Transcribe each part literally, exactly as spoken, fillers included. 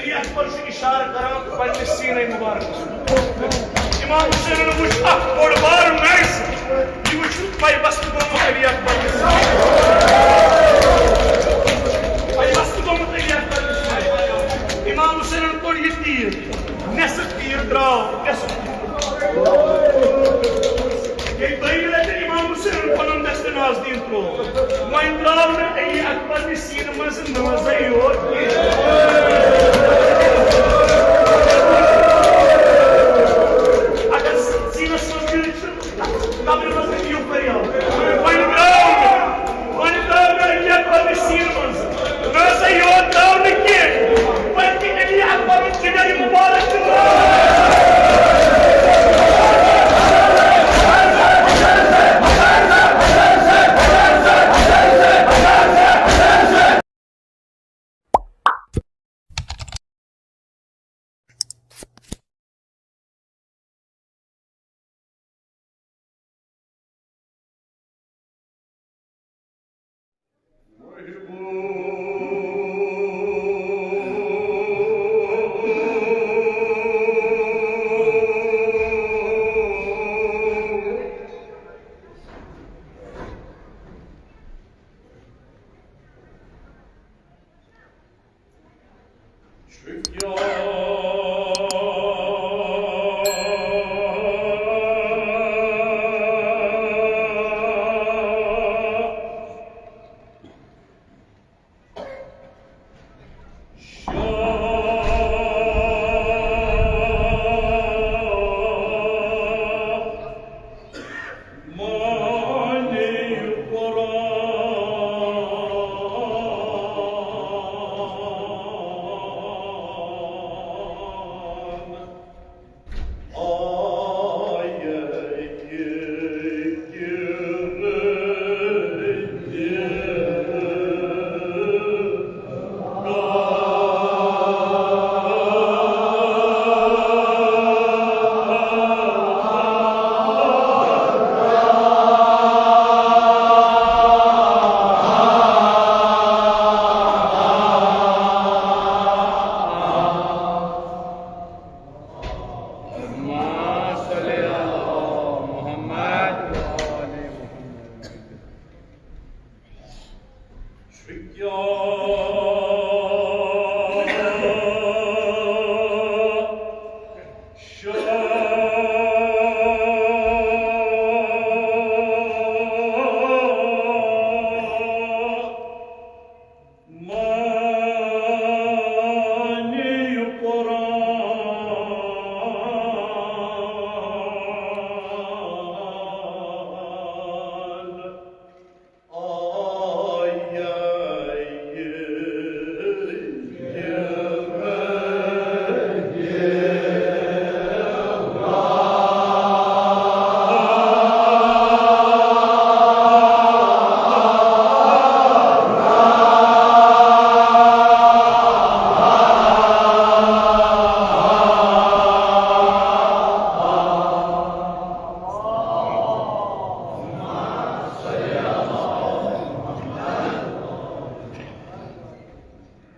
علی اکبر چھُ اشارٕ کران پننِس سیٖنے مُبارکس کُن۔ امام حسینن وُچھ اکھ بوٚڑ بار میز، یہِ وُچھ پَے بستہٕ گوٚمُت علی اکبر کِس۔ پَے بستہٕ گوٚمُت علی اکبر کِس۔ امام حسینن کوٚڑ یہِ تیٖر، نٮ۪صٕف تیٖر درٛاو، نٮ۪صٕف۔ ییٚلہِ دوٚیمہِ لٹہِ امام حسینن پنُن دستہِ ناز دیٖن ترٛوو، وۄنۍ درٛاو نہٕ علی اکبر نِس سیٖنہٕ منٛز نازے یوت کینٛہہ۔ اگر سیٖنس منٛز کینٛہہ چھُ، قبرِ منٛز ہیٚکہِ یُپھر یِتھ۔ وۄنۍ درٛاو نہٕ، وۄنۍ درٛاو نہٕ علی اکبر نِس سیٖنہٕ منٛز نازے یوت درٛاو نہٕ کینٛہہ، بلکہِ علی اکبرُن جگر مُبارک تہِ درٛاو۔ اللهم صل على محمد وآل محمد۔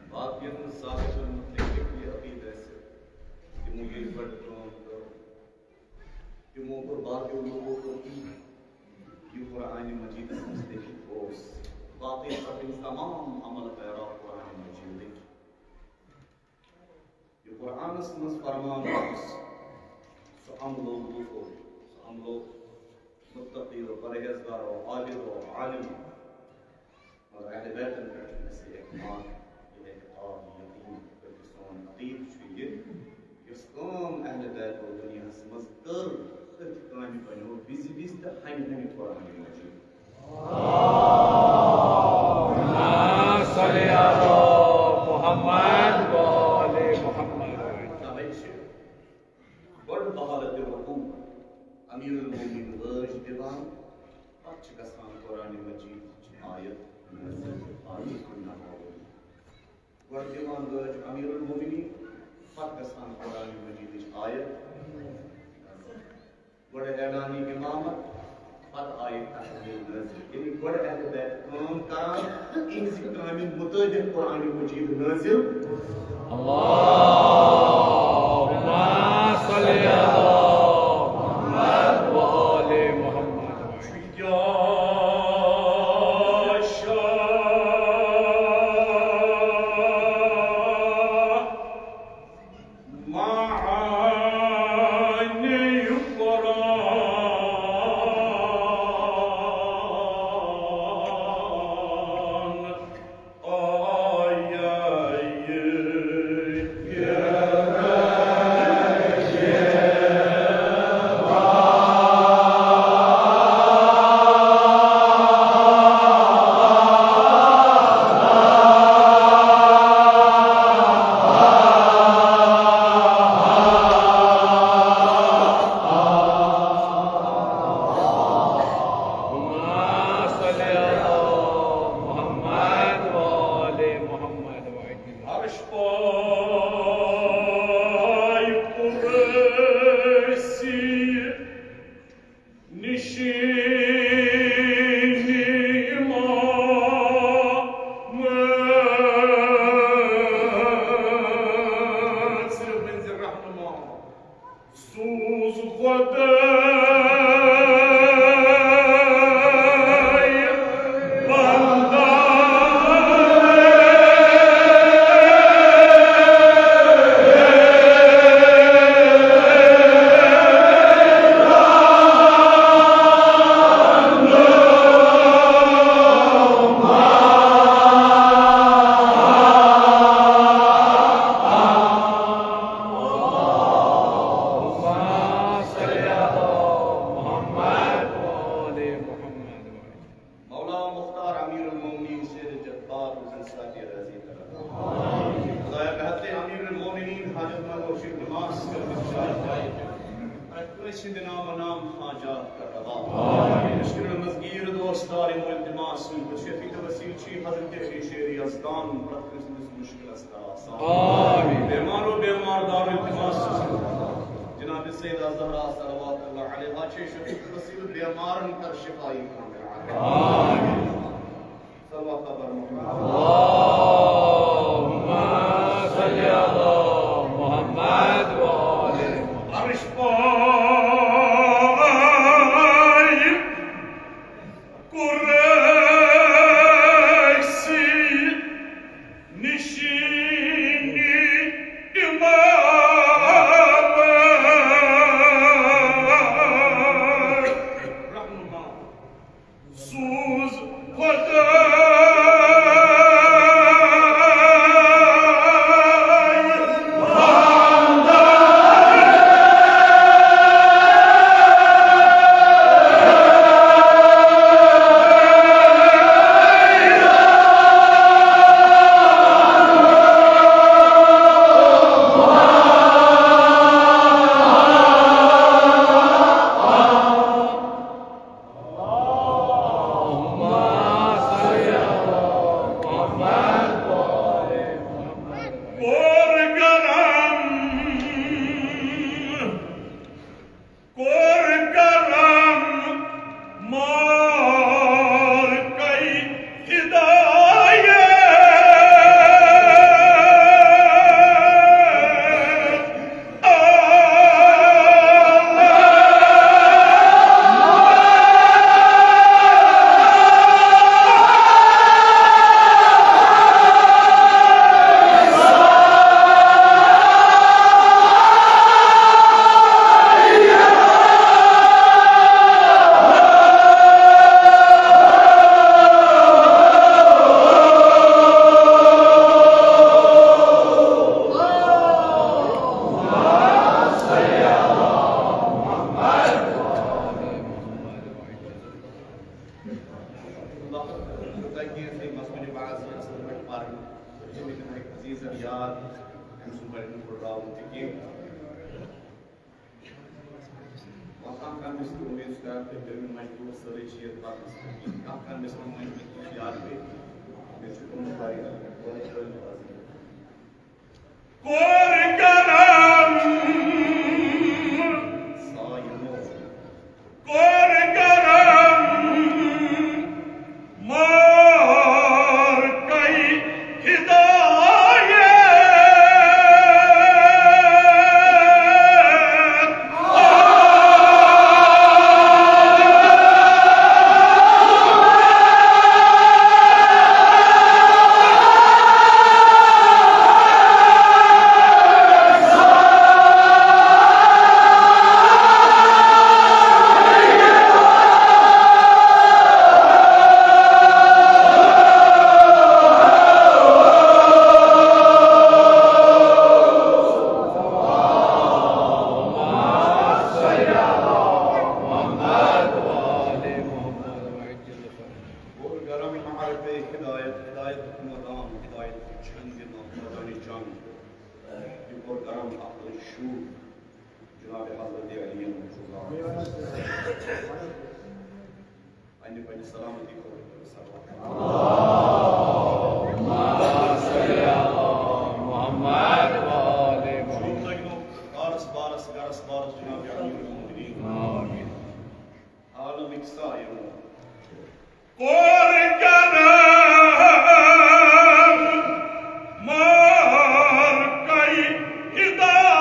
باقین صاحبن متعلق یہِ عقیدٕ آسہِ، تِمو ییٚلہِ گۄڈٕ کٲم کٔر، تِمو کوٚر باقیو لوٗکو کوٚر تی، یہِ قرآنِ مجیدس منٛز لیکھِتھ اوس۔ باقٕے سپٕدۍ تمام عمل پیرا قرآنِ مجیدٕکۍ۔ یہِ قرآنس منٛز فرمان اوس، سُہ عملو لوٗکو، سُہ عملو متقی و پرہیزگار و عابد و عالم۔ مگر اہل بیتن پٮ۪ٹھ چھُنہٕ اَسہِ یہِ اعتماد، یہِ اعتقاد، یہِ یقین، بلکہِ سون عقیدٕ چھُ یہِ، یۄس کٲم اہل بیتو دُنیاہس منٛز کٔر، أتھۍ کامہِ بنیو وِزِ وِزِ تہٕ ہمہِ ہمہِ قرآنِ مجیٖد۔ اللهم صل على محمد وآل محمد۔ توے چھِ گۄڈٕ بحالت رکوع امیر المومنین رٲچھ دِوان، پتہٕ چھِ گژھان قرآنِ مجیدٕچ آیت نازل، آیت نازل۔ گۄڈٕ دِوان رٲچھ امیر المومنین، پتہٕ گژھان قرآنِ مجیدٕچ آیت نازل۔ گۄڈٕ اعلانِ امامت، پتہٕ آیہِ تحلیل نازل۔ یعنی گۄڈٕ اہل بیت کٲم کران، تہٕ اِہنٛزِ کامہِ مُطٲبِق قرآنِ مجیٖد نازل۔ اللہ سٕنٛدِ نامہٕ نام حاجات کر روا۔ آمین۔ مُشکِلن منٛز گیٖر دوستار یِمو التماس سۭتۍ، بہٕ چھُس یَتھ وسیٖلہٕ چھُ حضرت علی شیر یزدان پرٛٮ۪تھ کٲنٛسہِ ہٕنٛدِس مُشکِلس دوا سان۔ آمین۔ بیمار و بیمار دار التماس سۭتۍ۔ جناب سیدہ زہرا صلوات اللہ علیہا چھِ شفیع وسیٖلہٕ، بیمارن کر شفای کاملہ عطا۔ آمین۔ صلوات بر محمد۔ اللهم صل على محمد وآل محمد۔ عرش پاک قریشی نشینی امام۔ رہنما سوز خدای۔ کوٚر کرم مار کئی ہدایت۔ اللہ تاکہ یہِ مسجد واز یہِ اصل پٲٹھۍ پرنہٕ، ییٚمہِ دۄہ عزیزن یاد، أمۍ سُنٛد بڑِ نہٕ پھُٹراوُن تہِ کینٛہہ۔ وۄنۍ کانٛہہ کانٛہہ مِثال اُمید چھُ کران تہٕ دوٚیمہِ مجلہِ سٲرٕے چھِ ییٚتہِ پرنَس پٮ۪ٹھ۔ کانٛہہ کانٛہہ مِثال وۄنۍ یاد گٔے، مےٚ چھُ کوٚرمُت واریاہ، واریاہ۔ کوٚر کرم، کوٚر کرم، مار کئی ہدایت۔ اور گرم معرفِ ہدایت، ہدایت مدام، ہدایت چند نہ مدانی چند۔ یہ اور گرم عقل شو جناب حضرت علی رضی اللہ عنہ۔ پننہِ پننہِ سلامتی خٲطرٕ صلوات۔ محمد وآل محمد۔ شوٗب لگنو کارس بارس، گرس بارس جناب امیر المؤمنین۔ آمین۔ عالمٕکۍ سایِمو۔ کوٚر کرم مار کئی ہدایت۔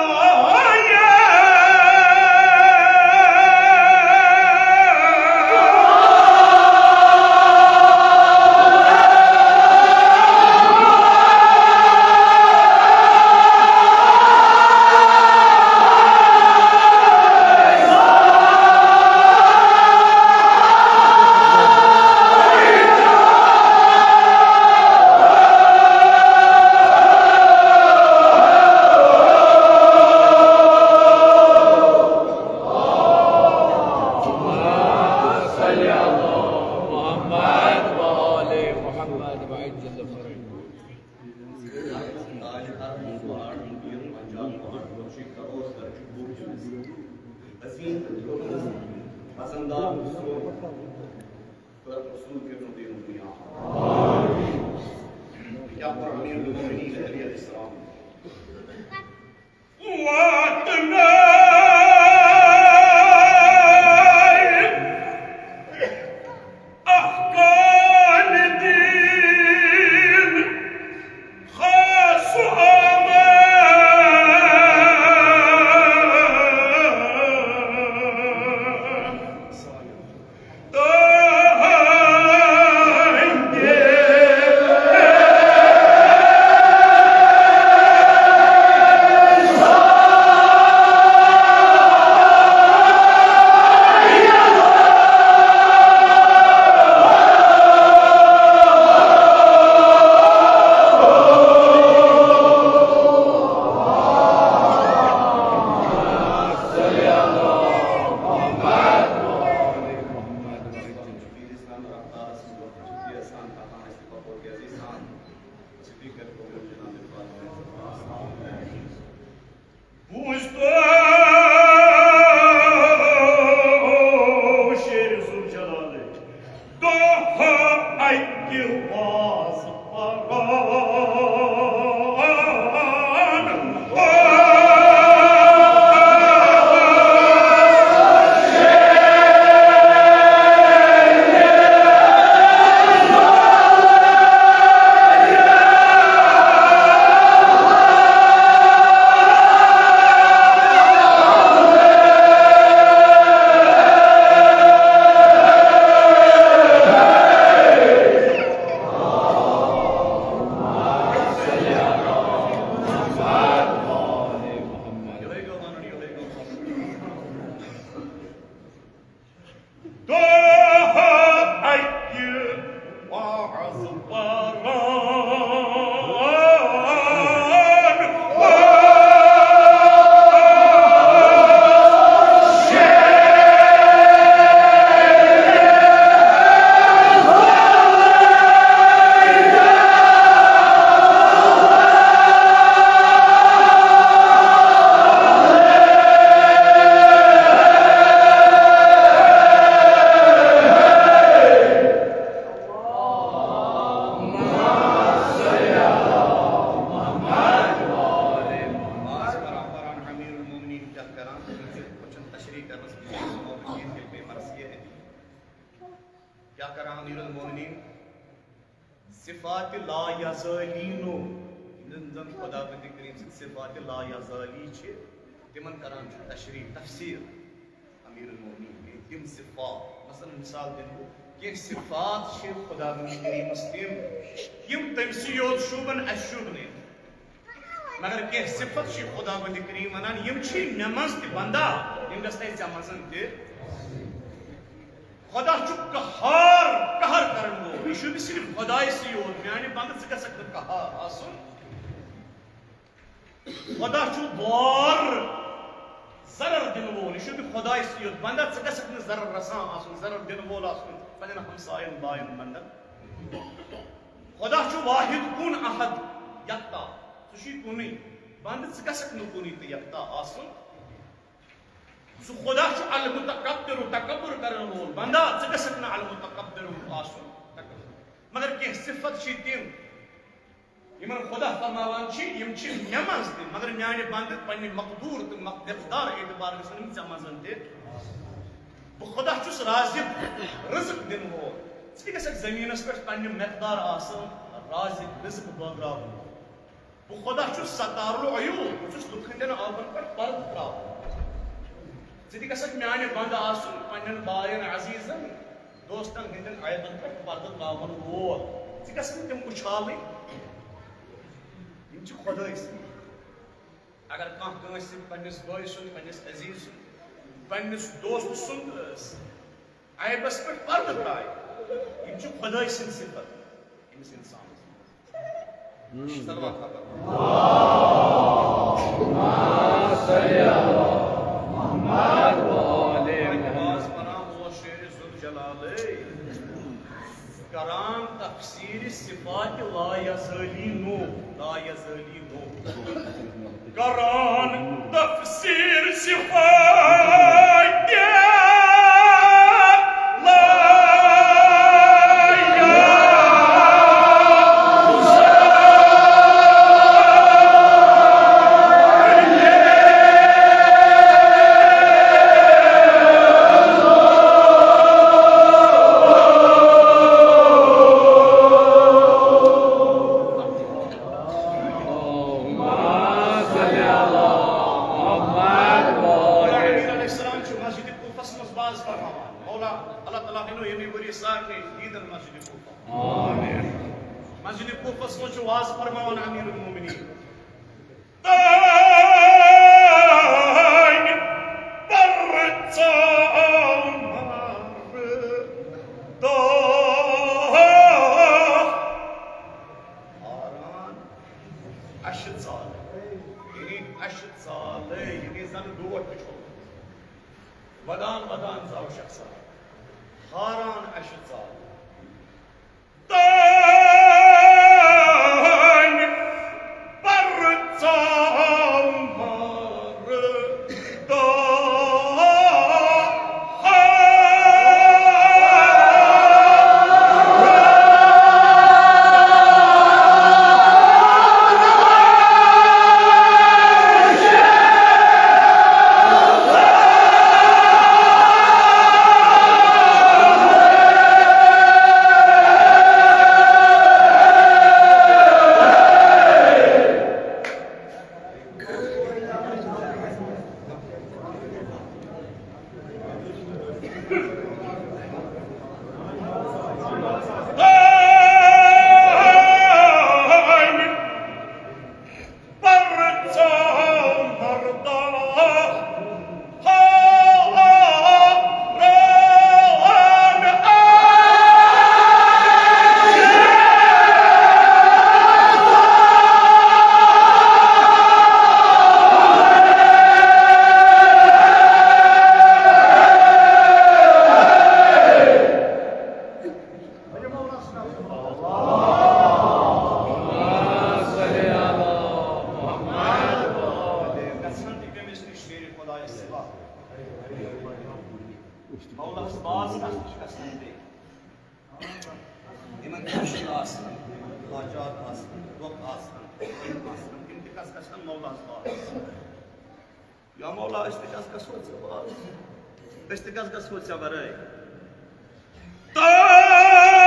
امیر المومنین، صفات لا یزالینو، یِم زن خداوند کریم سٕنٛدۍ صفات لا یزالی چھِ، تِمن کران چھُ تشریح، تفسیر۔ امیر المومنین گٔے تِم صفات، مثلاً مثال دِمہٕ بہٕ، کینٛہہ صفات چھِ خداوند کریمس تِم، یِم تٔمۍ سٕے یوت شوٗبن، اسہِ شوٗبنٕے۔ مگر کینٛہہ صفت چھِ خداوند کریم ونان، یِم چھِ مےٚ منٛز تہِ بندا، یِم گژھن ژےٚ منٛز تہِ۔ خدا چھُ قہار، قہر کرن وول۔ یہِ چھُنہٕ صرف خدایہِ سٕے یوت، میانہِ بندٕ، ژٕ گژھکھ نہٕ قہار آسُن۔ خدا چھُ ضار، ضرر دِنہٕ وول۔ یہِ چھُنہٕ خدایہِ سٕے یوت، بندٕ، ژٕ گژھکھ نہٕ ضرر رسان آسُن، ضرر دِنہٕ وول آسُن پننٮ۪ن ہمساین باین بندن۔ خدا چھُ واحد کن احد، یکتا، سُہ چھُے کُنُے۔ بندٕ، ژٕ گژھکھ نہٕ کُنُے تہٕ یکتا آسُن۔ سُہ خدا چھُ المتکبر، تکبر کرن وول۔ بندہ، ژٕ گژھکھ نہٕ المتکبر آسُن، تکبر۔ مگر کینٛہہ صفت چھِ تِم، یِمن خدا فرماوان چھِ، یِم چھِ مےٚ منٛز تہِ، مگر میانہِ بندٕ پننہِ مقدور تہٕ مق-، مقدار اعتبار گژھن یِم ژےٚ منٛز تہِ۔ بہٕ خدا چھُس رازق، رزق دِنہٕ وول۔ ژٕ تہِ گژھکھ زٔمیٖنس پٮ۪ٹھ پننہِ مقدار آسُن رازق، رزق بٲگراوُن۔ بہٕ خدا چھُس ستار العیوب، بہٕ چھُس لُکھ ہٕنٛدٮ۪ن عٲبن پٮ۪ٹھ پردٕ تراوان۔ ژٕ تہِ گژھکھ میانہِ بندٕ آسُن، پننٮ۪ن باین عزیزن، دوستن ہٕنٛدٮ۪ن عیبن پٮ۪ٹھ پردٕ تراون وول۔ ژٕ گژھکھ نہٕ تِم اُچھالٕنۍ۔ یِم چھِ خدٲے سٕنٛدۍ۔ اگر کانٛہہ کٲنٛسہِ پننِس بٲے سُنٛد، پننِس عزیز سُنٛد، پننِس دوست سُنٛد عیبس پٮ۪ٹھ پردٕ ترایہِ، یِم چھِ خدٲے سٕنٛدۍ صفت أمِس انسانس۔ صلوات پران۔ محمد وآل محمد۔ باز پران اوس شیر ذوالجلالے کران تفسیر صفات لا یزالی نو، لا یزالی نو۔ کران تفسیر صفات لا مولا امیر علیہ السلام چھُ مسجد کوفس منٛز واز فرماوان۔ مولا اللہ تعالیٰ ہنو ییٚمہِ ؤری سارنٕے دیٖدن مسجد کوفہ۔ مسجد کوفس منٛز چھُ واز فرماوان امیر المومنین۔ تانۍ پرژاو مرداہ۔ ہاران اَشہِ ژالہٕ، یعنی اَشہِ ژالہٕ، یعنی زَن ڈوٹھ چھُ وَدان وَدان ژاو شخصا، ہاران اَشہِ ژالہٕ۔ تانۍ پرژاو مرداہ۔ گژھان تہِ کٔمِس نِش شیرِ خۄدایَس سوا؟ مولاہَس باز کَتھ نِش گژھان تہِ؟ یِمَن کیٛاہ چھُ آسان، حاجات آسان، دۄکھ آسان، تِم آسان، تِم تہِ کَس گژھان مولاہَس باز؟ یا مولا، أسۍ تہِ کَس گژھو ژےٚ باز؟ أسۍ تہِ کَس گژھو ژےٚ وَرٲے؟ تانۍ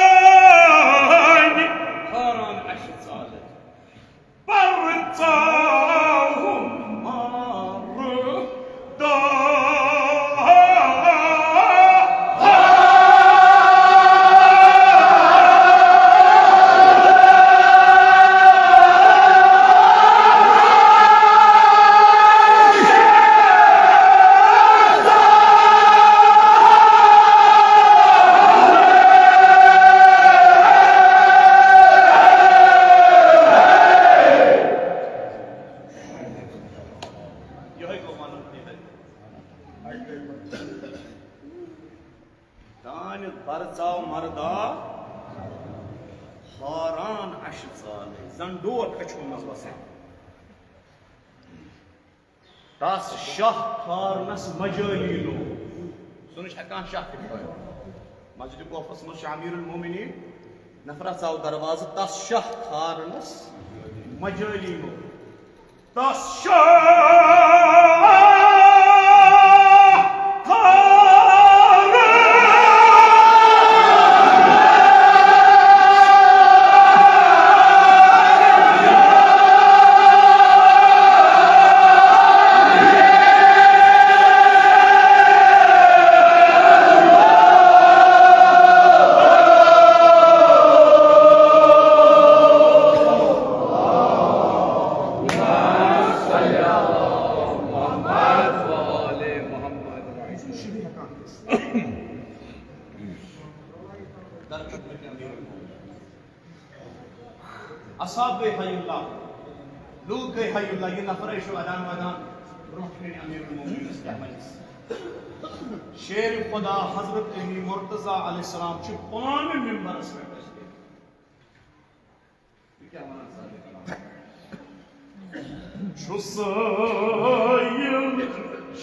تۄہہِ گوٚو وَنُن کینٛہہ۔ دانہِ بَرژاو مَردا، حٲران اَشہِ ژالے، زَن ڈوٹھ کَچھوٕ منٛز وَسان۔ تَس شاہ کھارنَس مجٲلی لوگ۔ سُہ نہٕ چھُ ہٮ۪کان شاہ تہِ کھٲرِتھ۔ مسجد کوفس منٛز چھُ امیر المومنین، نفرا ژاو دروازٕ، تَس شاہ کھارنَس مجٲلی لوگ۔ تَس شاہ کھارنَس اصحاب گٔے حی اللہ، لوٗکھ گٔے حی اللہ، یہِ نفرے چھُ ودان ودان برٛونٛہہ کَنہِ امیر المومنینس کیٛاہ وَنٮ۪س؟ شیر خدا حضرت علی مرتضیٰ علیہ السلام چھُ پانہٕ ممبرس پٮ۪ٹھ اَسہِ۔ یہِ کیٛاہ وَنان سارے؟ چھُ سٲیِل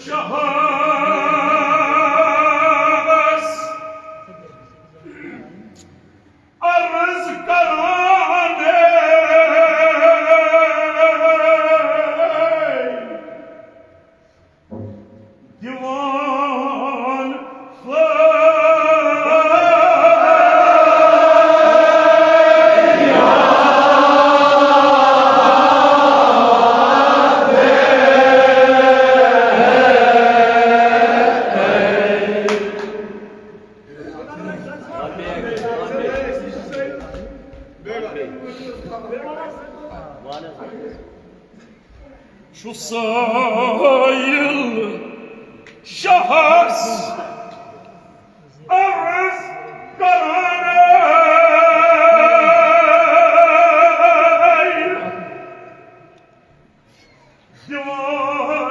شاہَس عرض کران، دیوان چھُ سٲیِل شاہَس عرض کران، دیوان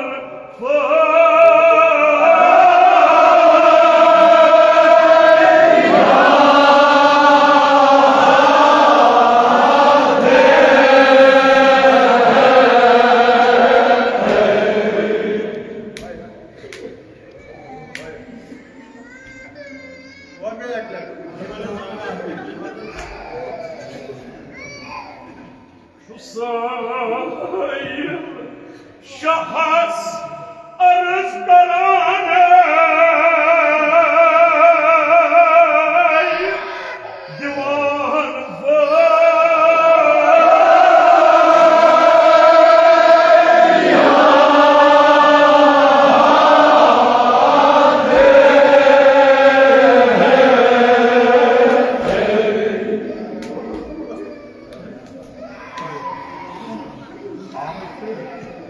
چھُ سٲیِل شاہَس عرض کران، دیوان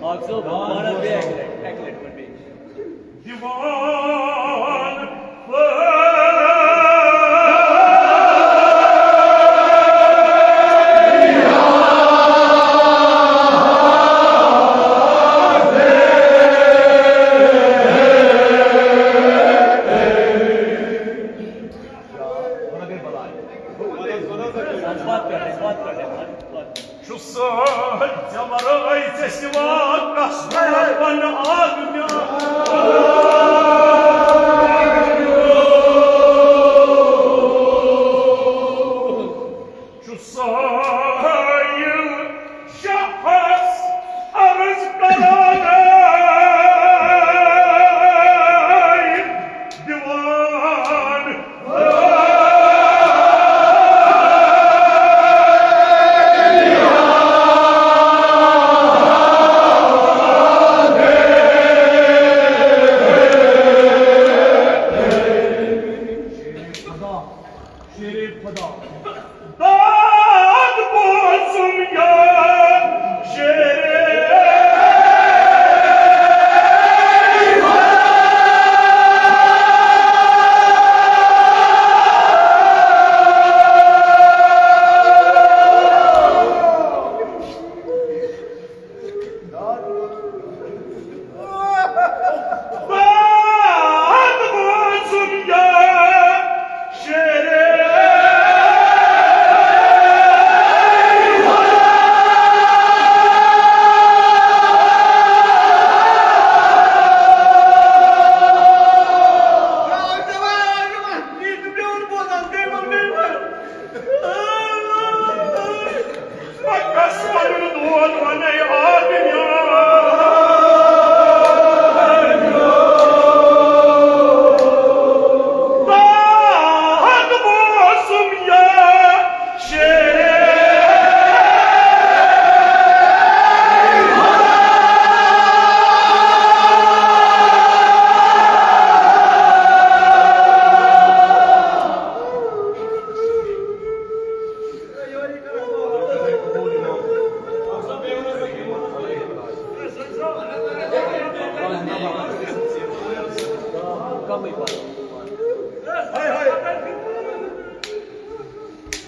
اکھ صٲب، پانَس بیٚیہِ اَکہِ لَٹہِ، اَکہِ لَٹہِ وَن بیٚیہِ۔ دیوان چھُ سٲہِل ژےٚ ورٲے ژےٚ سِوا کس دود پنہٕ آدمیان؟ چھُ سٲہِل شاہس عرض کران، دیوان۔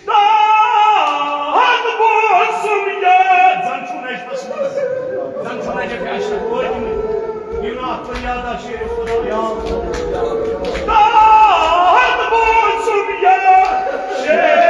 داد بوزُم یاد۔ زن چھُ نجفس منٛز، زن چھُ نجف اشرف وٲتمٕتۍ۔ یِم نہٕ اتھ فریادہ شریف خدایا۔ داد بوزُم یاد۔ شریف۔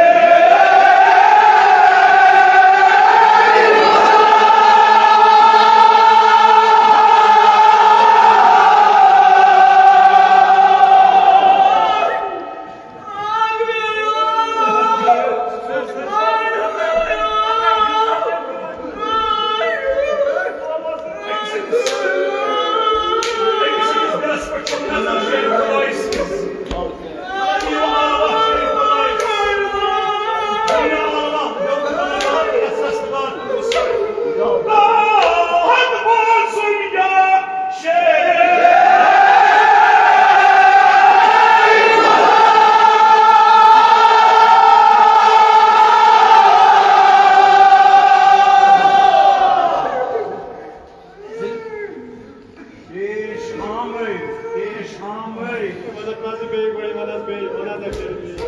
پیش آمٕے، پیش آمٕے۔ مدد پزِ بیٚیہِ گۄڈٕ، مدد بیٚیہِ، مدد بیٚیہِ۔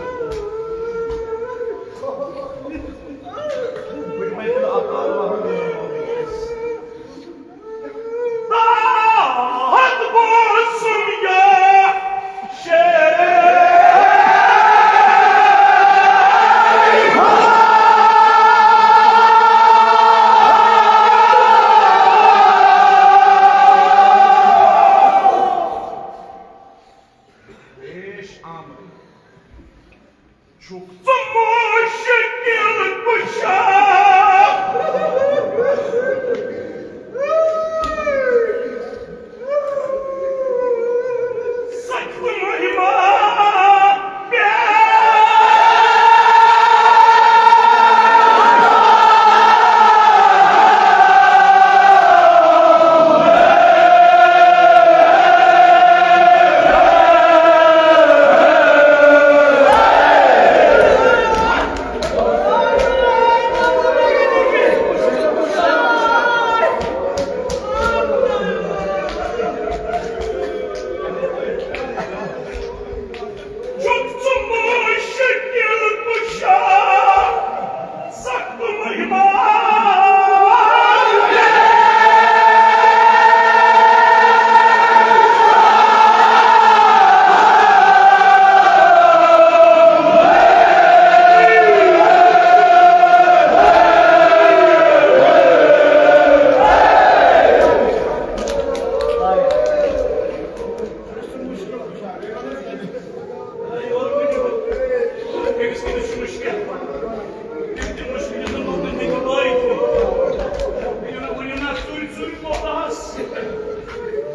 بہٕ دِمے تیٚلہِ اکھ آلو اکھ بیٚیہِ۔ داد بوزُم یاد۔ پیش آمٕتۍ۔ چھُکھ ژٕ مُشکِل کُشا؟ سخت مہمان پیار۔ چھُکھ ژٕ مُشکِل کُشا، سخت مہمان۔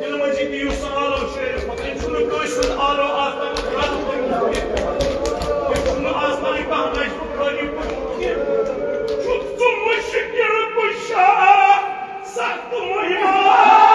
دِلہٕ مٔنٛزی دِیِو سُہ آلو شریف، مگر أمۍ چھُنہٕ کٲنٛسہِ ہُنٛد آلو آز تامَتھ رَد کوٚرمُت کینٛہہ۔ أمۍ چھُنہٕ آز تام کانٛہہ نجفُک خٲلی کوٚرمُت کینٛہہ۔ چھُکھ ژٕ مُشکِل کُشا، سخت مہمان۔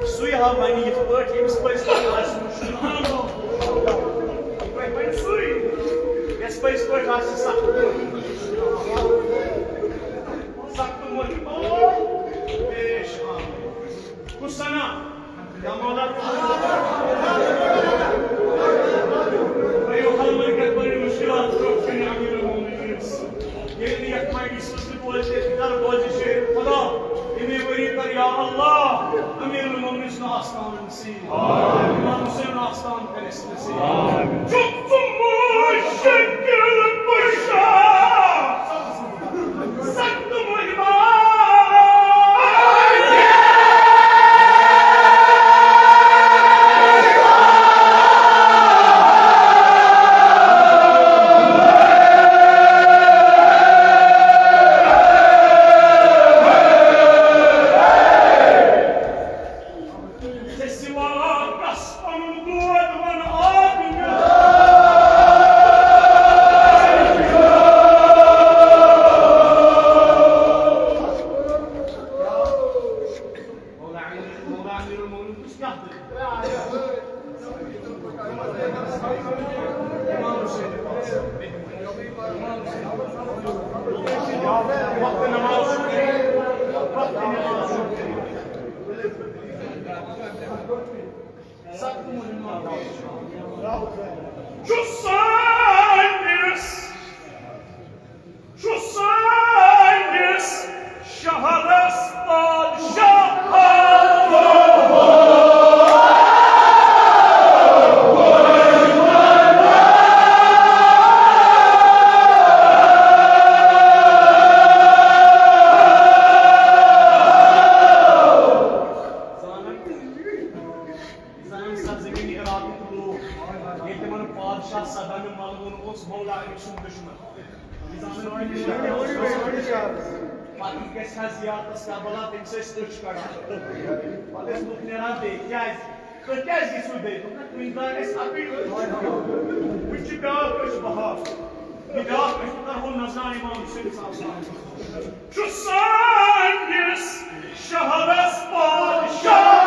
سُے ہا وَنہِ یِتھ پٲٹھۍ ییٚمِس پٔزۍ پٲٹھۍ آسہِ مُشکِل۔ یِتھ پٲٹھۍ وَنہِ سُے، یَس پٔزۍ پٲٹھۍ آسہِ سخت۔ سخت مُشکِل۔ پیش آمد۔ کُس سنا؟ یا مولا، بٔرِو حل مٔلکَت، بٔرِو مُشکِلات برٛونٛہہ کَنہِ امیر المومنینَس۔ ییٚلہِ نہٕ یَتھ مجلسہِ منٛز تہِ بوزِ، تیٚلہِ کر بوزِ شیر خدا۔ ییٚمہِ ؤری کر یا اللہ امیر المومنین سُنٛد آستان نصیب۔ امام حسین آستان کر اَسہِ نصیب۔ چُپ ژٕ مُشکِل کُشا۔ مولا امیر، مولا امیر المومنین، تُہۍ کیٛاہ دٔلیٖل؟ امام حسین۔ وقت نماز چھُ کٔرِتھ، وقت نماز چھُ کٔرِتھ۔ چھُ سٲنِس، چھُ سٲنِس شہرس پادشاہ۔ زانن، زانن سرزمین عراقٕکۍ لوٗکھ، ییٚلہِ تِمن پادشاہ صدام ملوُن اوس مولا علی سُنٛد دُشمن۔ پتہٕ گژھِ ہا زیارتس کربلا، تٔمِس ٲسۍ أچھ کڑان۔ پتہٕ ٲسۍ لُکھ نیران بیٚیہِ۔ کیٛازِ؟ تُہۍ کیٛازِ گٔژھِو بیٚیہِ؟ دوٚپُن، کُنہِ دۄہ گژھِ اَپٲرۍ أچھ۔ وُنہِ چھِ بیٛاکھ أچھ بہار۔ یہِ بیٛاکھ أچھ، بہٕ کرہو نذران امام حسین صاحب صاحب۔ چھُ سٲنِس شہرس پادشاہ۔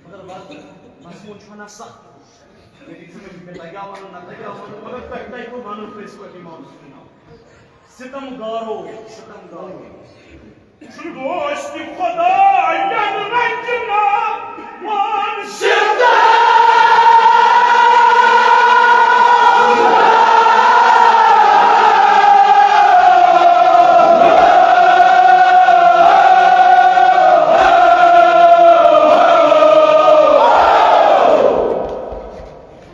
مگر وَ-، مضموٗن چھُ وَنان سخت۔ ییٚلہِ مےٚ تَگیٛاو وَنُن، نہ تَگیٛاو وَنُن، مگر تۄہہِ تۄہہِ کوٚر وَنُن، تُہۍ ٲسِو اَتھ اِمام سُنٛد ناو۔ ستم گارو، ستم گارو۔ چھُ دوست خداین رنجنا وان ستم۔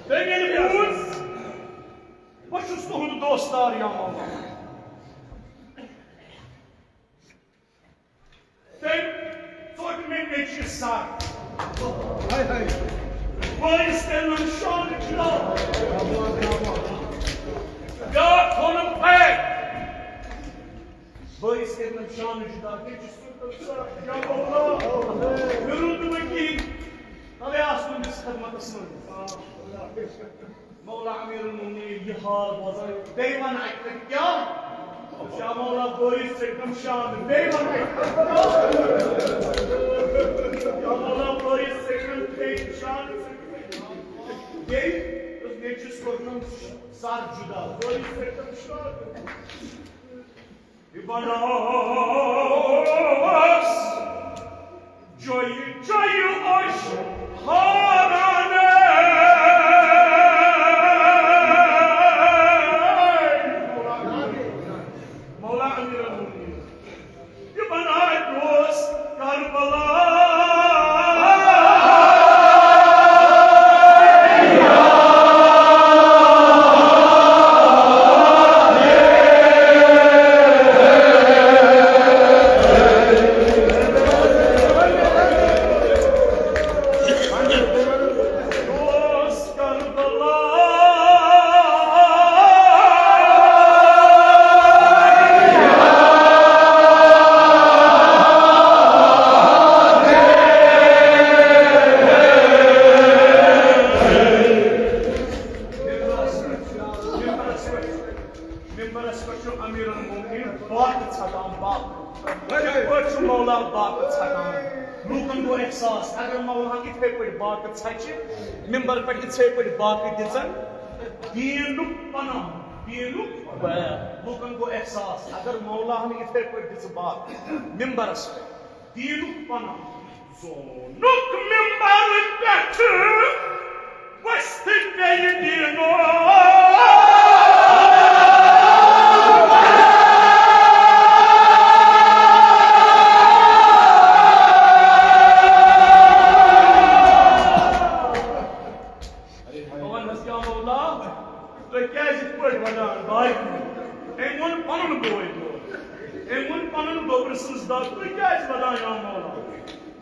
تٔمۍ ییٚلہِ بوٗز، بہٕ چھُس تُہُنٛد دوستار یا مولا۔ تٔمۍ ژوٚٹ مےٚ نیٚچوِس سر۔ ہاے ہاے۔ بٲیِس کٔرنَم شانہٕ جُدا۔ بیٛاکھ تھوٚونَم پھٮ۪ک۔ بٲیِس کٔرنَم شانہٕ جُدا۔ نیٚچوِس کوٚرنَم سر۔ یا مولا۔ مےٚ روٗد نہٕ وۄنۍ کِہیٖنۍ۔ تَوَے آس تُہٕنٛدِس خدمتَس منٛز۔ مولا امیر المومنین یہِ حال بوزان، بیٚیہِ وَن اَکہِ لَٹہِ کیٛاہ؟ شاہ مولا بٲیِس ژٔٹنَم شانہٕ، بیٚیہِ وَن اَکہِ لَٹہِ۔ شاہ مولا بٲیِس ژٔٹنَم بیٚیہِ شانہٕ، بیٚیہِ نیٚچوِس کوٚرنَم سر جُدا، بٲیِس ژٔٹنَم شانہٕ۔ بناس جوی جوی اوش ہاران۔ مولا امیر المومنین، یہ بنائے دوست کربلا۔ یَس پٮ۪ٹھ چھُ امیر المومنین باقہٕ ژھٹان، باقہٕ۔ یِتھ پٲٹھۍ چھُ مولا باقہٕ ژھٹان۔ لوٗکن گوٚو احساس، اگر مولاہن یِتھے پٲٹھۍ باقہٕ ژھچہِ، ممبر پٮ۪ٹھ یِتھے پٲٹھۍ باقہٕ دِژن، دیٖنُک پناہ، دیٖنُک پناہ۔ لوٗکن گوٚو احساس، اگر مولاہن یِتھے پٲٹھۍ دِژٕ باقہٕ ممبرس پٮ۪ٹھ، دیٖنُک پناہ۔ زونُک ممبر پٮ۪ٹھٕ ؤسِتھ پیٚیہِ دیٖنو۔ وَنَس، یا مولا، تُہۍ کیٛازِ یِتھ پٲٹھۍ وَدان؟ بھائی، أمۍ ووٚن پَنُن بوے دۄد۔ أمۍ ووٚن پَنُن گوٚبرٕ سٕنٛز دَگ، تُہۍ کیٛازِ وَدان، یا مولا؟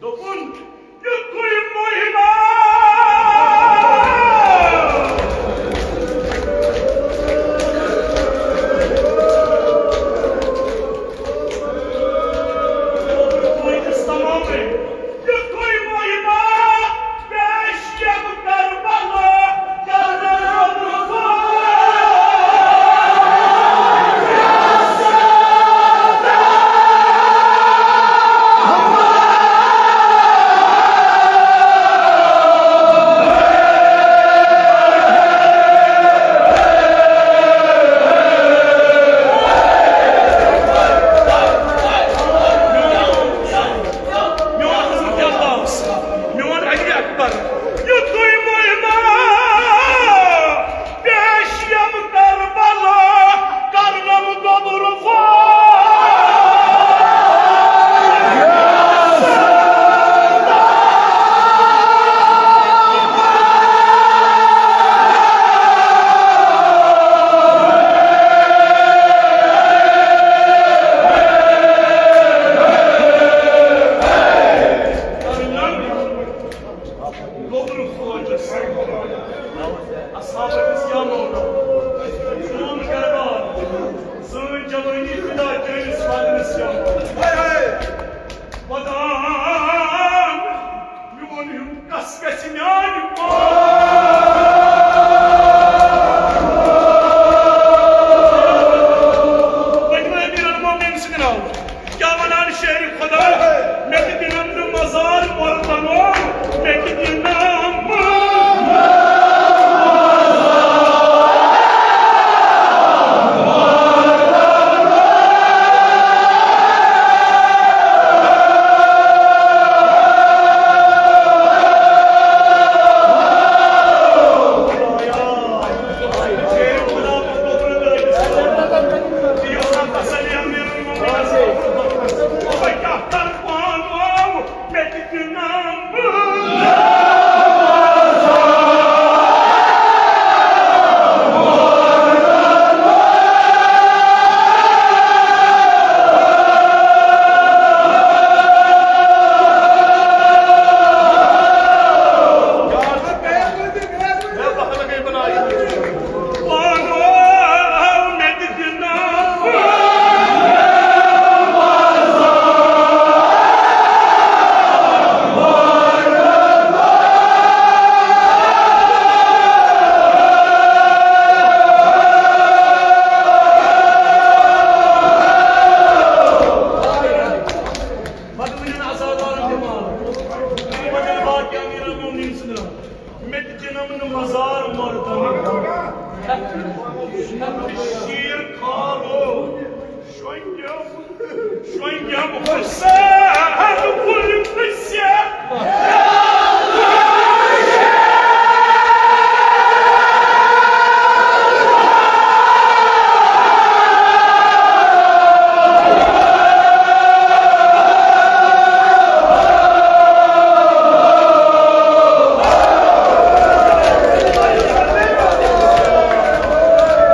دوٚپُن، یُتھُے مُہِما گوٚبرٕ پٲٹھۍ تَمامٕے، یُتھُے مُہِما پیش یِم کربلا، کربلا۔ میون حضرت عباس، میون علی اکبر، یُتھُے مُہِما پیش یِم کربلا، کرنم گوٚبرٕ فوج۔ گوٚبرٕ فوجس۔ اصحابس یا مولا، سون گربار، سٲنۍ جوٲنی فدا چٲنِس وطنس یا مولا۔ ودان میون ہیوٗ کس گژھِ میانہِ پان؟ ؤنِو امیر المومنین سٕنٛدِ ناوٕ۔ کیٛاہ وَنان شیرِ خۄدا؟ مےٚ تہِ دِنَم نہٕ مزار مردنو، مےٚ تہِ دِنَم۔ مےٚ تہِ دِنَم نہٕ مزار مردن۔ شیٖر کھارو شۄنٛگٮ۪م، شۄنٛگٮ۪م حسین گُلۍ پرٛژھِ۔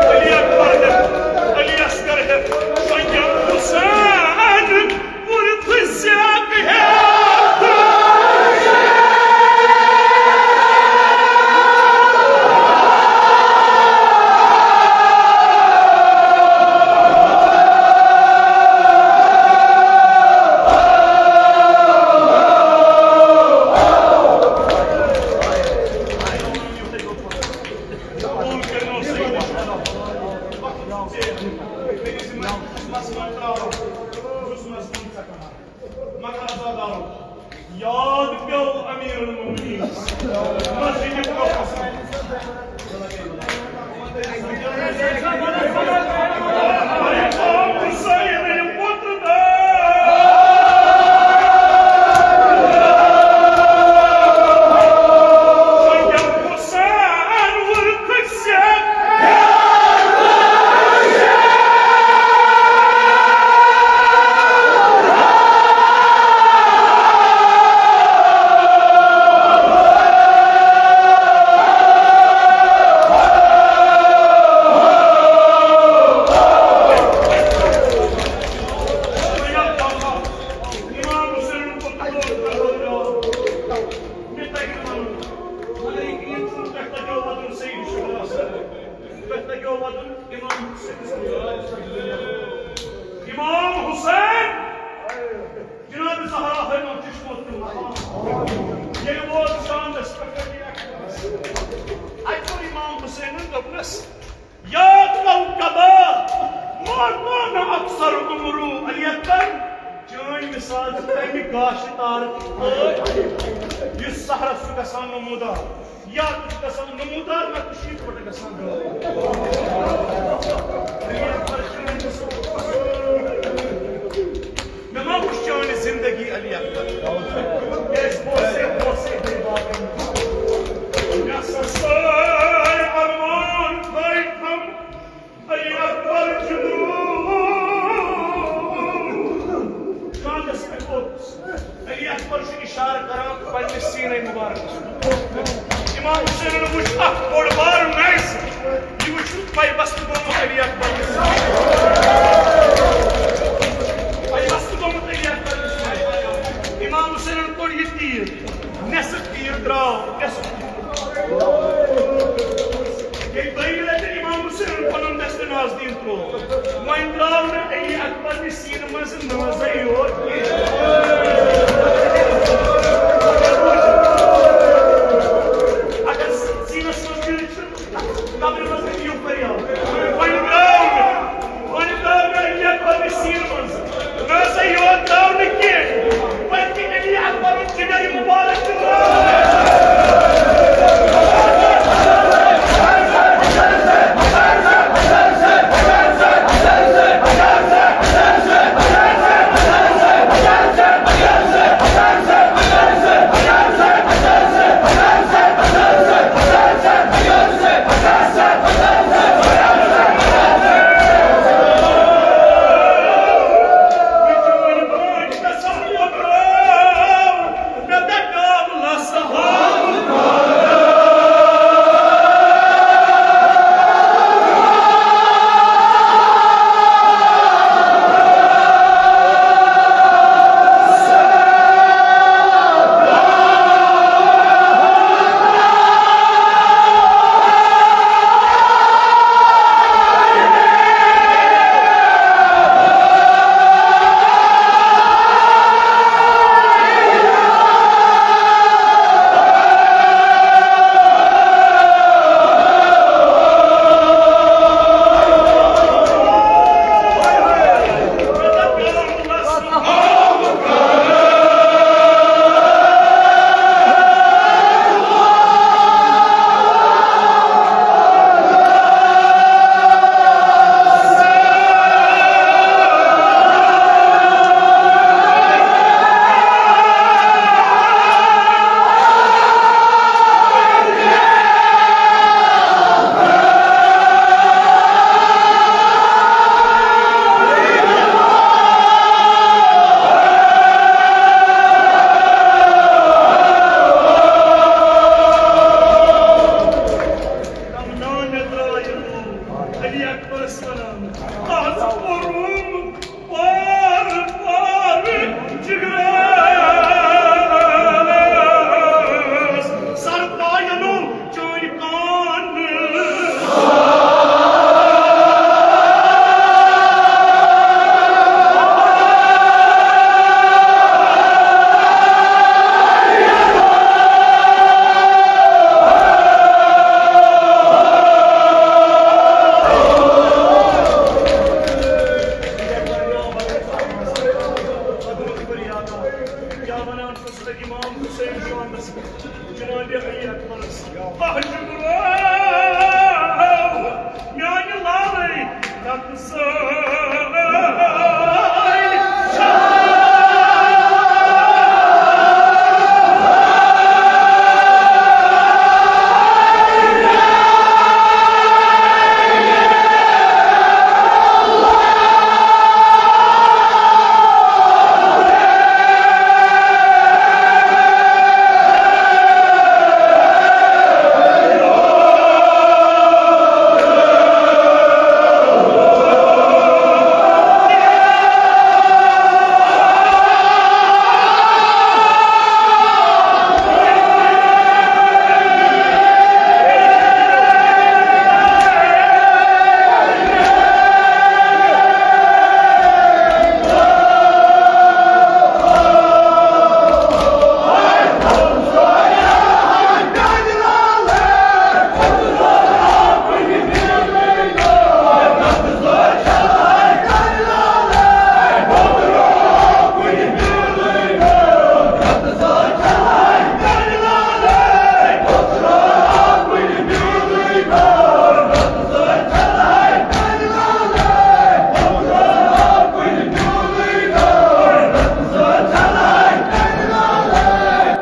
علی اکبر، علی اصغر ہے، سنجم حسین، پور تسیا کہ ہے۔ مَس منٛز ترٛاوان، یُس مَس منٛز ژَٹان۔ مگر عزادارو، یاد پیوٚو امیر المومنین مسجد قدس۔ مےٚ تَگہِ نہٕ وَنُن۔ مگر یہِ کِتھ پٲٹھۍ تۄہہِ تَگیو وَدُن سید شہدا صٲب؟ تۄہہِ تَگیو وَدُن اِمام حُسین صٲب؟ اِمام حُسین، جناب زہرا ہٲوِن چشمو تِم مقام۔ ییٚلہِ ووت شاندَس پٮ۪ٹھ علی اکبرَس، اَتہِ کوٚر اِمام حُسینَن، دوٚپنَس، یا کوکبا، ما کان اکثر عمرو علی اکبر، چٲنۍ مثال چھِ تَمہِ گاشہِ تارٕ پٲٹھۍ، یُس سحرس چھُ گژھان نمودار۔ یا تہِ چھُ گژھان نمودار، نتہٕ چھُ یِتھ پٲٹھۍ گژھان غٲب۔ علی اکبر چھُ مےٚ ما وُچھ چٲنۍ زندگی علی اکبر؟ کیٛازِ بوسے، بوسے بیٚیہِ باقٕے۔ مےٚ ہسا سٲرۍ ارمان تھٲے تھم علی اکبر جنوٗب۔ چاندس پٮ۪ٹھ ووتُس۔ علی اکبر چھُ اِشارٕ کران پننِس سیٖنے مُبارکس کُن۔ امام حسینن وُچھ اکھ بوٚڑ بار نَرِ سۭتۍ۔ یہِ وُچھ پَے بستہٕ گوٚمُت علی اکبر نِش۔ پَے بستہٕ گوٚمُت علی اکبر نِش۔ امام حسینن کوٚڑ یہِ تیٖر، نٮ۪صٕف تیٖر درٛاو، نٮ۪صٕف۔ ییٚلہِ دوٚیمہِ لَٹہِ امام حسینن پنُن دستہٕ ناز دیٖن ترٛوو، وۄنۍ درٛاو نہٕ علی اکبر نِش سیٖنہٕ منٛزٕ نٲزٕے۔